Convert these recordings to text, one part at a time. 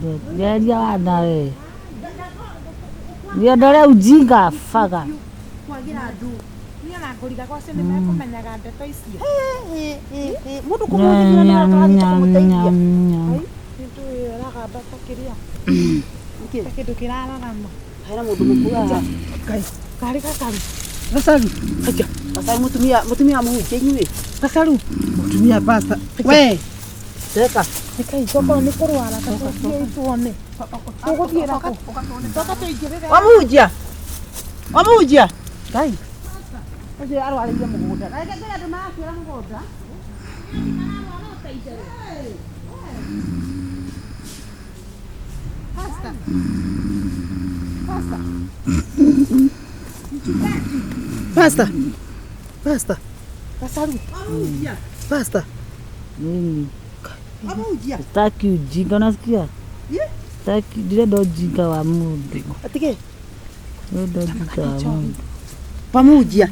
Ngeria wana we. Niondolee ujinga faga. Kwagira andũ niĩ ona ngũriga gwacio nĩ mekũmenyaga ndeto icio. Mũndũ kũmũthikĩra nĩ tũrathiĩ kũmũteithia. Nĩndũ ĩragamba ta kĩrĩa ta kĩndũ kĩrararama. Hena mũndũ mũkuũ haha. Ngai, karĩ gacaru. Gacaru. Gacaru mũtumia mũtumia wa mũhunjia inyuĩ. Gacaru. Mũtumia pastor. We. Teka. Nĩkai tokorwo nĩ kũrwara ta tũthiĩ tuone. Tũgũthiĩra kũ? Toka tũingĩrĩre. Wa mũhunjia. Wa mũhunjia. Ngai. Ũcio arwarĩire mũgũnda. Na reke ngwĩre andũ marakuĩra mũgũnda. Pastor. Pastor. Pastor. Pastor. Gacaru. Pastor. Mimi Wa mũhunjia. sitaki ujinga, unasikia? Sitaki, ndirenda ujinga wa mundu. Atike. Ndirenda ujinga wa mundu. Wa mũhunjia.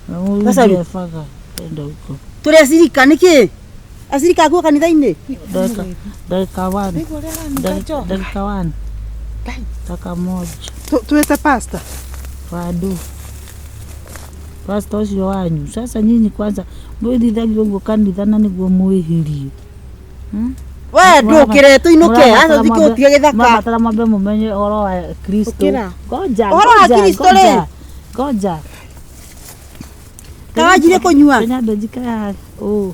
Mũhunjia faga, enda huko. Tũrĩ acirika nĩkĩ? Acirika akuo kanitha-inĩ. Dakika dakika one. Nĩguo ũrĩa aranuka njohi. Dakika one. Dakika moja. Tuĩte pastor. Wadu. Pastor ũcio wanyu. Sasa nyinyi kwanza mwĩthithagio ũguo kanitha na nĩguo mwĩhĩrie. We ndũkĩre tũinũke. Aca ũthike ũtige gĩthaka. Mwabatara mwambe mũmenye ũhoro wa Kristo. Ũkĩra. Ngoja. Ũhoro wa ngoja, Kristo rĩ? ngoja, Ngoja. Kawanjirie kũnyua. Nyambe njikare haha. Ũ.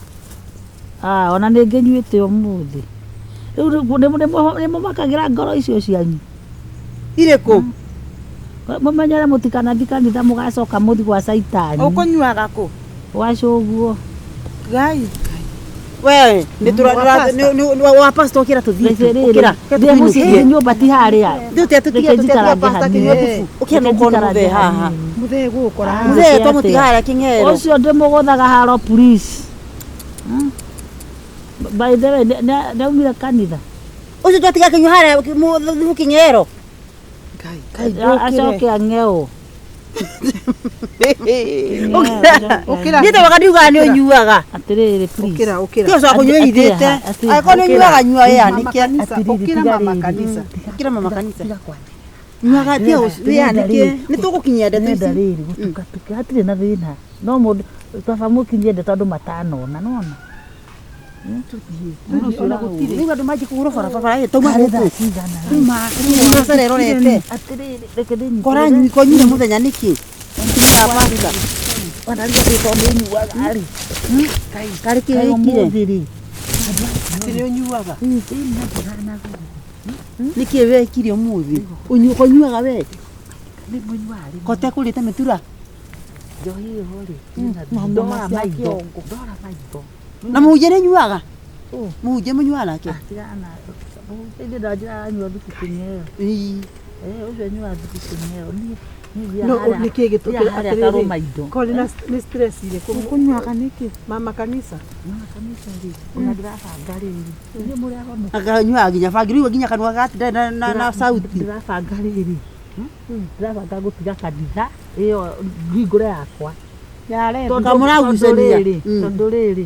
Ah, ona nĩ ngĩnyuĩte ũmũthĩ. Rĩu nĩ mũmakagĩra ngoro icio cianyu. Irĩkũ? Mũmenyere mũtikanathi kanitha mũgacoka mũthi gwa caitani. Ũkũnyuaga kũ? Gwa cũguo. Ngai. We nĩ tũra wa pastor ũkĩra tũthiĩ. Ũkĩra. Ndĩ mũciĩ nyũmba ti harĩa. Ndũte tũtige Reke tũtige njikarange pastor hanini. kĩnyua thubu. Ũkĩra Reke nũkorwo nĩ njikarange mũthee haha. hanini. Mũthee gũkora. Ah. Mũthee Atĩ twamũtiga harĩa kĩng'ero. Ũcio ndĩmũgũthaga haro please. Hmm? By the way, nĩaumire kanitha. Ũcio twatiga kĩnyua harĩa thubu kĩng'ero. Ngai. Acoke ang'eũ. Ũkĩra. Niĩ twaga ndiugaga nĩ ũnyuaga. Atĩrĩrĩ please. Ũkĩra ũkĩra. Ti ũcoka kũnyua Atĩ- ithĩte. atĩ- Angĩkorwo nĩ ũnyuaga nyua Mama wĩyanĩke. kanitha. Atĩrĩrĩ, Ũkĩra tiga mama rĩrĩ. kanitha. Ũkĩra mama kanitha. Nyuaga tia wĩyanĩke. Nĩ tũgũkinyia ndeto Nenda ici. rĩrĩ gũtukatuka hatirĩ na thĩna no mũndũ baba mũkinyie ndeto andũ matanona nona. Ona gũtirĩ. Rĩu andũ manjie kũhũrwo barabara ĩ tauma Karĩ thaa gũkũ. cigana? Macara ĩrorete. Atĩrĩrĩ reke ndĩnyitĩrĩre. Kora konyire mũthenya nĩkĩ? Mũtumia wa pastor. Ona rĩu atĩ tondũ nĩnyuaga rĩ. Karĩ kĩ Kaĩ wĩkire? ũmũthĩ rĩ. Atĩ nĩ ũnyuaga. Nĩkĩ wekire ũmũthĩ? Konyuaga we? Kote kũrĩte mĩtura? Njohi ĩyo rĩ. Na Ndora nyama cia maitho. kĩongo. Ndora maitho. Na mũhunjia nĩ nyuaga? Ũ. Mũhunjia mũnyuaga nake? Tigana na ĩndĩ ndanjĩra aranyua thubu kĩng'eo. Ĩĩ. Eh, ũcio anyuaga thubu kĩng'eo. Niĩ niĩ No thiaga harĩa- nĩkĩ gĩtũkĩra thiaga harĩa karũma indo. Korĩ na nĩ stress irĩkũ? Ũkũnyuaga nĩkĩ? Mama kanitha. Mama kanitha rĩ, ona ndĩrabanga rĩrĩ. Inyuĩ mũrĩ ahonoku. Akanyuaga nginya bangi rĩu nginya kanua gatinda na sauti. Ndĩrabanga rĩrĩ. Ndĩrabanga gũtiga kanitha ĩyo hingũre yakwa. Ya rent. Tondũ- Kamũragucania. tondũ rĩrĩ, Mm. tondũ rĩrĩ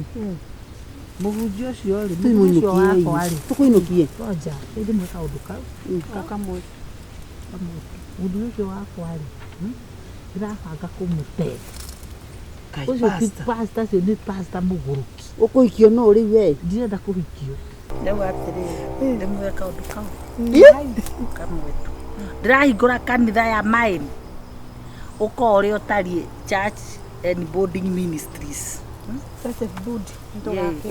mũhunjia ũcio rĩ mũhunjia ũcio wakwa rĩ Tũkũinũkie. ngoja ndĩmwe kaũndũ kau Kamwe. kamwe mũthuri ũcio wakwa rĩ ndĩrabanga kũmũte Ngai ũcio ti pastor. pastor ũcio nĩ pastor mũgũrũki Ũkũhikio nũ rĩu we? ndirenda kũhikio ndauga atĩrĩrĩ ndĩmwĩre kaũndũ kau kamwe tu ndĩrahingũra kanitha ya mine ũkorwo ũrĩa ũtariĩ church and boarding ministries Church of Budi.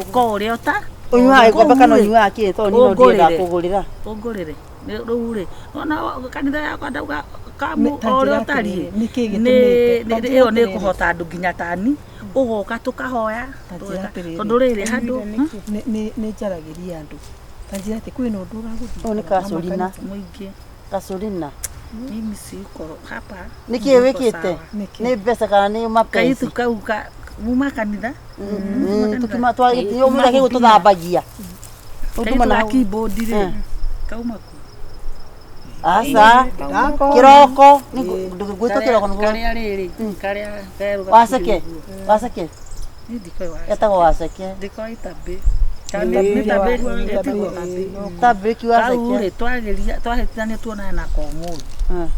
ũkorwo ũrĩa ũta Ũnyuaga gĩkombe kana Kũu rĩ, ũnyuaga kĩ? Tondũ niĩ no ndienda Ũngũrĩre. kũgũrĩra. ũngũrĩre Nĩ- rĩu rĩ ona kanitha yakwa ndauga kamu Nĩ- ta o ũrĩa njĩra ũtariĩ atĩrĩrĩ, nĩkĩ gĩtũmĩte? Ta njĩra ĩyo nĩ atĩrĩrĩ. ĩkũhota andũ nginya tani ũgoka tũkahoya Ta njĩra tũgeka. atĩrĩrĩ. Tondũ rĩrĩ handũ Nĩ njaragĩria andũ. Ta njĩra atĩ kwĩna ũndũ ũragũthumbũra. Ũyũ nĩ kacũrina. mũingĩ Kacũrina. mimi siko hapa Nĩkĩ niko wĩkĩte? sawa. Nĩkĩ? Nĩ mbeca kana nĩ mapenzi? Kaitu kau ka muma kanitha Tũkiuma twagĩthiĩ kĩu tũthambagia. kaitu Ũtuma ga na keyboard rĩ Eh. kauma ku Aca. Ndakona. Kĩroko. Ngwĩtwo kĩroko nĩguo. karĩa rĩrĩ karĩa kerũ Waceke. Waceke. ndikoĩ Etagwo waceke. ndikoĩ tabĩ Tabĩ Kau rĩ twageria twahĩtithania tuonane nako ũmũthĩ.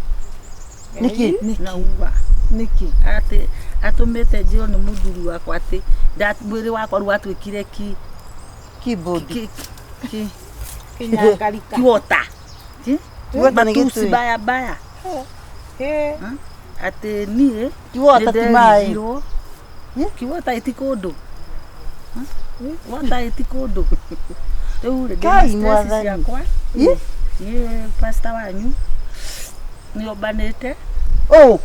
Nĩkĩ? Nauga Nĩkĩ? atĩ atũmĩte njĩrwo nĩ mũthuri wakwa atĩ mwĩrĩ wakwa rĩu watuĩkire ki Keyboard. ki Kinyangarika. kiwota. Kiwota nĩ Matusi gĩtũĩ. baya baya. Atĩ niĩ Kiwota ti maĩ. nĩnderigirwo. Kiwota ĩti kũndũ. Wota ĩti kũndũ. Rĩu rĩ ndĩna Kai, stress mwathani. ciakwa. Ĩ? Niĩ pastor wanyu nĩombanĩte Oh.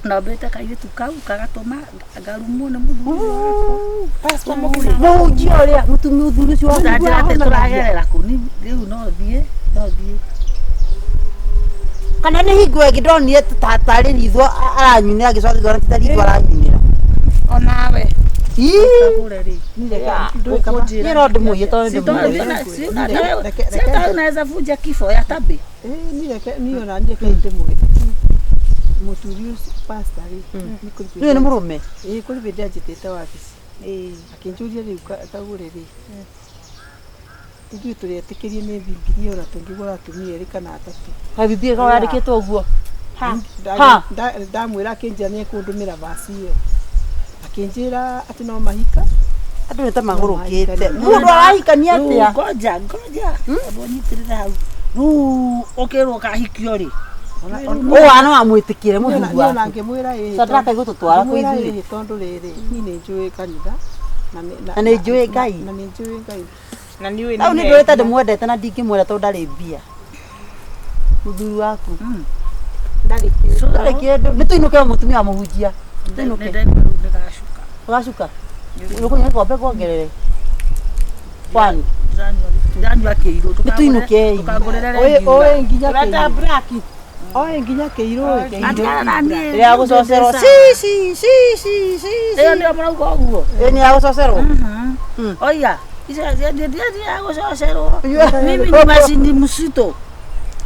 nombĩte kairĩtu kau kagatũma ngarumwo nĩ mũthuri wakwa. Pastor mũgima. Mũhunjia ũrĩa mũtumia ũthuri ũcio waku Ndanjĩra atĩ tũragerera kũ ni rĩu no thiĩ no thiĩ. Kana nĩ hingo ĩngĩ ndonire tarĩ ritho aranyunĩra ngĩcoka ngĩona ti ta ritho aranyunĩra. Onawe. Ii. Kagũre rĩ. Niĩ no ndĩmũiye tondũ ndĩmũiye. Si hata unaweza vunja kifo ya tabi. Niĩ ona niĩ reke ndĩmwĩre. Mũthuri ũcio pastor rĩ, nĩ kũrĩ Nĩũĩ nĩ mũrũme. Ĩĩ kũrĩ hĩndĩ anjĩtĩte wabici. Akĩnjũria rĩu kagũre rĩ, ithuĩ tũrĩ etĩkĩrie nĩ Bibilia ona tũngĩgũra atumia erĩ kana atatũ. Kaĩ Bibilia ĩkoragwo yandĩkĩtwo ũguo? Ha. Ndamwĩra akĩnjĩra nĩ ekũndũmĩra vaci ĩyo. Akĩnjĩra atĩ no mahika. Andũ nĩ ta magũrũkĩte. Mũndũ arahikania atĩa? Ngoja ngoja. Ũnyitĩrĩre hau. Rĩu ũkĩrwo ũkahikio rĩ. Ũũ wana wamwĩtĩkĩre mũthuri Niĩ ona waku. ngĩmwĩra ĩĩ. Sadraka igũtũtwara kwĩ Ngĩmwĩra ithuĩ. ĩĩ tondũ rĩrĩ niĩ nĩ njũĩ kanitha. Na nĩ njũĩ Ngai. Na nĩ njũĩ Ngai. Na nĩ ũĩ Hau nĩ ndũrĩte ndĩmwendete na ndingĩmwenda tondũ ndarĩ mbia. Mũthuri waku. Ndarĩ kĩndũ. Ndarĩ kĩndũ. Nĩ tũinũke mũtumia wa mũhunjia. Tũinũke. Nĩndaigua rĩu nĩgacuka. Ũgacuka. Ũkũnyua gĩkombe kuongerere. One. Ndanyua kĩirũ. Nĩ tũinũkei. Ndũkangũrĩre Oĩ nginya Ũrenda kĩirũ. black. Oĩ nginya kĩirũ ĩ. Atigana na niĩ. Rĩrĩa gũcocerwo ci ci ci ci ci. Ĩyo nĩyo mũrauga ũguo. Ĩyo nĩ ya gũcocerwo. Oiga, icio ndiagũcocerwo. Mimi ni macini msito.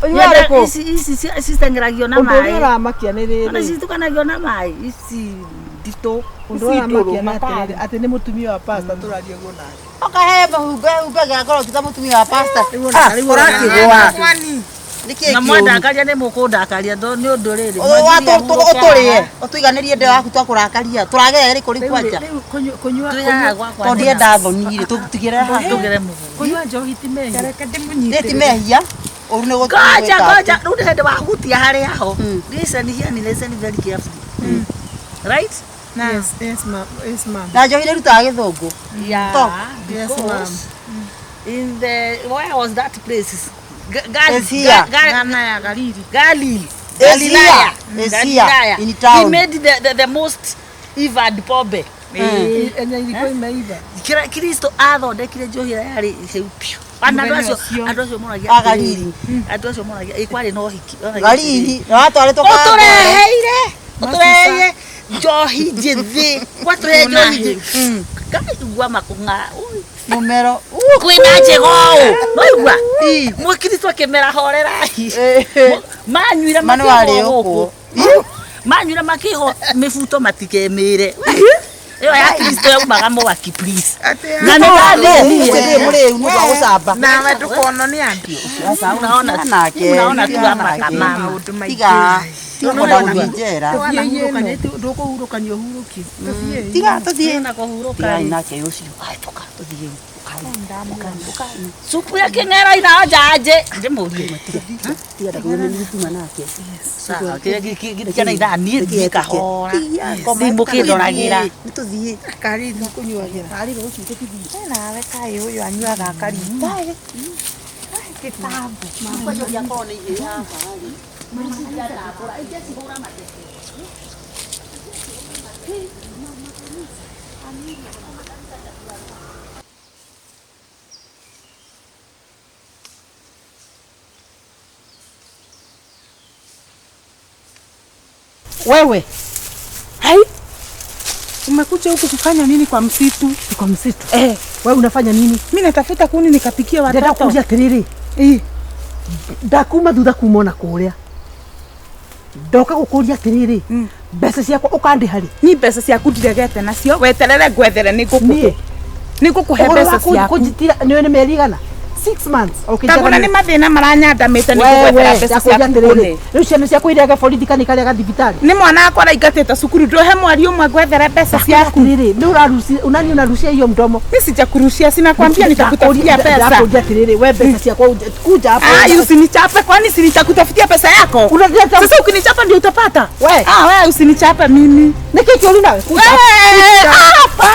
Ũyũ arĩ kũ? Ici ici citeng'eragio na Ũndũ ũrĩa maĩ. ũramakia nĩ Ona rĩrĩ. citukanagio na maĩ. Ici nditũ. Ũndũ ũrĩa ũramakia nĩ atĩrĩrĩ atĩ nĩ mũtumia wa pastor tũraria ũguo nake. Ũkahe mahumbe humbe gĩakoro ti ta mũtumia wa pastor. Ũrakĩgũa. Nĩkĩĩ Na kĩũru? mwandakaria nĩ mũkũndakaria nĩ ũndũ rĩrĩ. Ũtũrĩe ũtũiganĩrie ndeo yaku twakũrakaria tũragerera rĩkũ rĩ kwanja Rĩu kũnyua Twĩhaha gwakwa. tondũ ndienda thoni rĩ tũtigĩre haha Tũgere mũgũnda. kũnyua njohi ti mehia. Reke nĩ ti ndĩmũnyitĩrĩre. mehia ũru nĩ Ngoja gũtwĩka ngoja, rĩu nĩ hĩndĩ wahutia harĩa ho. Listen here, ni listen very carefully. Right? Yes, yes ma'am. Yes ma'am. Na njohi nĩrutaga gĩthũngũ. Yeah. Talk. Yes, Because in the where was that place? Asia. Gana ya Galili. Galil. Asia. Galilaya. Asia. Galilaya. In town. He made the most evil pombe. Enya iriko imeiva. Kristo athondekire njohi ĩrĩa yarĩ hĩu biũ. Ona andũ Mũthenya acio ũcio. andũ acio moragia A Galili. Andũ acio moragia ĩ kwarĩ na ũhiki. Moragia Galili na watwarĩtwo ũtũreheire ũtũreheire njohi njĩthĩ watũrehe njohi njĩthĩ ngaigua makũng'a ui, mũmero. kwĩna njega ũũ noigua mũkristo akĩmera horerai manyuire Mano makĩhwo warĩ gũkũ ũkũ. manyuire makĩhwo mĩbuto matikemĩre ĩyo ya kristo yaumaga mwaki please na nĩ Ũcio ndathiĩ ndũrĩ mũrĩu nĩ ũndũ wa gũcamba. Nawe ndũkonwo nĩ andũ. unaona Nake. unaona tu ama kamama Maũndũ maingĩ. Tiga. Tiga kwenda gũthiĩ njera. Ndũkũhurũkania ndũkũhurũkania ũhurũkie. Tiga tũthiĩ. na kũhurũka Tigai nake ũcio. Ai tũka tũthiĩ. supu ya kĩng'era inaonja aje ndĩmũrie Tiga ndakũgĩa nĩ tuma nake. Sawa, kĩrĩa gĩkĩana ithaa niĩ thiĩ kahora mũkĩndoragĩra Nĩ tũthiĩ. Kariri. Kũnyuagĩra. Nawe kaĩ ũyũ anyuaga kariri. Gĩtambo. Wewe Hai. Umekuja huku kufanya nini kwa msitu? kwa msitu. Eh, Wewe unafanya nini? mimi natafuta kuni nikapikia Ndenda watoto. kuria atiriri. Eh, Ndakuma thutha kuma ona kuria. Ndoka gukuria atiriri. Mbeca ciakwa ukandiha ri? ni mbeca ciaku ndiregete nacio weterere ngwethere nĩ Niĩ ngũkũhe. Nĩngũkũhe Ũhoro mbeca wa ciaku. kũnjitira nĩ nĩ mĩeri igana 6 months Tagũra nĩ mathĩna maranyandamĩte nĩngũgwethera mbeca ciaku atĩrĩrĩ kũne. rĩu ciana ciaku irege borithi kana ikarega thibitarĩ Nĩ mwana wakwa araingatĩte cukuru ndũhe mweri ũmwe ngwethere mbeca ciaku. atĩrĩrĩ nĩ ũrarucia unani unarucia hiyo mdomo Mimi sijakurushia, sinakwambia nitakutafutia pesa. Ndakuria atĩrĩrĩ we mbeca ciakwa kuja hapo Ah, usinichape kwani si nitakutafutia pesa yako? Unaleta- Sasa ukinichapa ndio utapata. We. Ah, wewe usinichape mimi. nĩ kĩ kĩũru nawe Kuja Wewe, hapo. ah,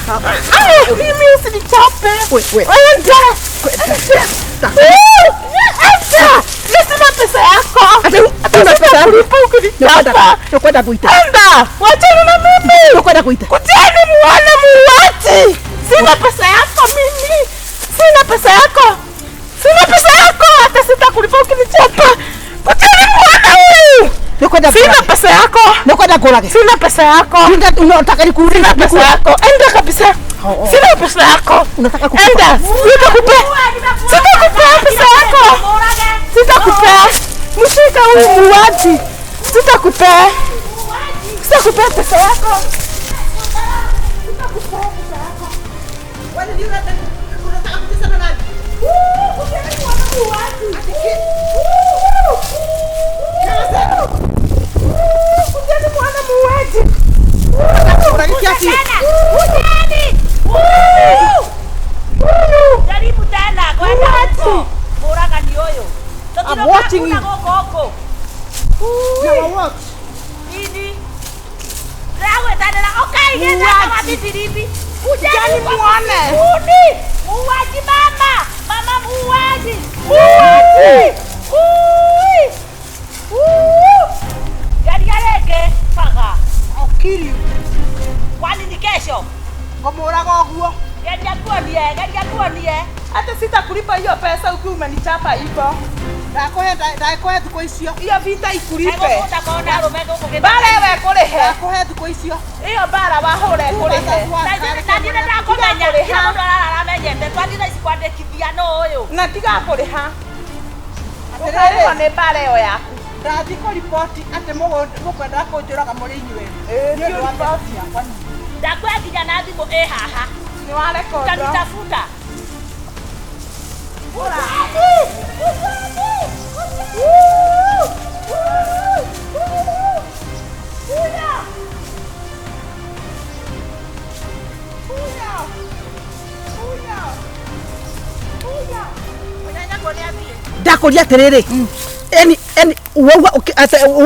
hapana. Ah, mimi usinichape. We, we. Wewe ndio. Acha. Mimi sina pesa yako. Una pesa yako? Sitakulipa ukinichapa. Nĩũkwenda kuita Enda. Wachana na mimi. Nĩũkwenda kuita Kujeni muone muuaji. Sina pesa yako mimi. Sina pesa yako. Sina pesa yako hata sitakulipa ukinichapa. Kujeni muone huyu. Nĩũkwenda Sina ngũrage pesa yako. Nĩũkwenda ngũrage Sina pesa yako. Unataka nikuulize Sina pesa yako. Enda kabisa. Sina pesa yako. Unataka kukupa. Enda. Sitakupea. Sitakupea pesa yako. Sitakupea. Mshika huyu muuaji. Sitakupea. Sitakupea pesa yako. Jaribu tena kwenda huko. Mũragani ũyũ. I'm watching you. Tũtirũka gũkũ gũkũ. Ini. Ndĩragwĩtanĩra ũkaigĩte kama bibiribi. Kujeni muone. Uni. Muuaji mama. Mama muuaji. Muuaji. Ui. Uu. Geria rĩngĩ baga. I'll kill you. Kwani ni kesho? Ngũmũraga ũguo. Geria tuonie, geria tuonie. Hata sitakulipa hiyo pesa ukiwa umenichapa hivyo. Ndakũhe ndakũhe thikũ icio. Hiyo vita ikulipe. Egũkũnda kona arũme gũkũ gĩthaka. Bara wewe kũrĩhe. Ndakũhe thikũ icio. Hiyo bara wahũra ĩkũrĩhe. Na ndirĩ ndakũmenya, kila mũndũ ararara amenyete. Twathiĩ thaa ici kwandĩkithia nũ ũyũ. Na tiga kũrĩha. Atĩrĩrĩ. Ũkarĩhwo nĩ bara ĩyo yaku. Ndathiĩ kũriboti atĩ mũkwendaga kũnjũraga mũrĩ inyuĩ. Ĩĩ, Nĩ ũndũ wa mbeca ciakwa. Ndakuoya nginya na thimũ ĩ haha. Nĩ warekondwo. Utanitafuta. Ndakũria atĩrĩrĩ eni eni wauga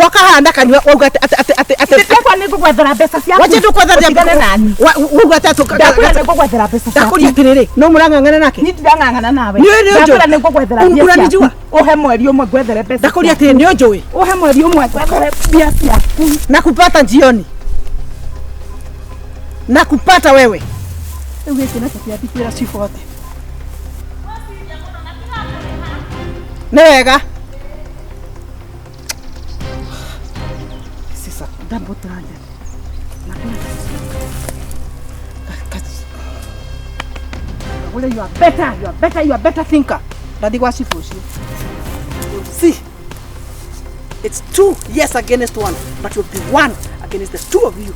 woka haha na kanyua wauga atĩ atĩ atĩ atĩ Ndĩrakwa nĩ ngũgwethera mbeca ciaku. wache ndũkwetha Ũtigane nani. wauga atĩ Ndakwĩra nĩ ngũgwethera mbeca ciaku. ndakũria atĩrĩrĩ no mũrang'ang'ana nake Niĩ ndirang'ang'ana nawe. Nĩ ũĩ nĩ ũnjũĩ. Ndakwĩra nĩ ngũgwethera mbia ciaku. Unanijua? Ũhe mweri ũmwe ngwethere mbeca. ndakũria ciaku. atĩrĩ nĩ ũnjũĩ Ũhe mweri ũmwe ngwethere mbia ciaku. nakupata jioni nakupata wewe rĩu gĩkĩ nakĩo kĩambi kwĩra cibũ atĩ nĩ wega Sisa, double target. You are better, you are better, you are better thinker. Ndathi gwa cibũ ũcio. See, it's two yes against one, but you'll be one against the two of you.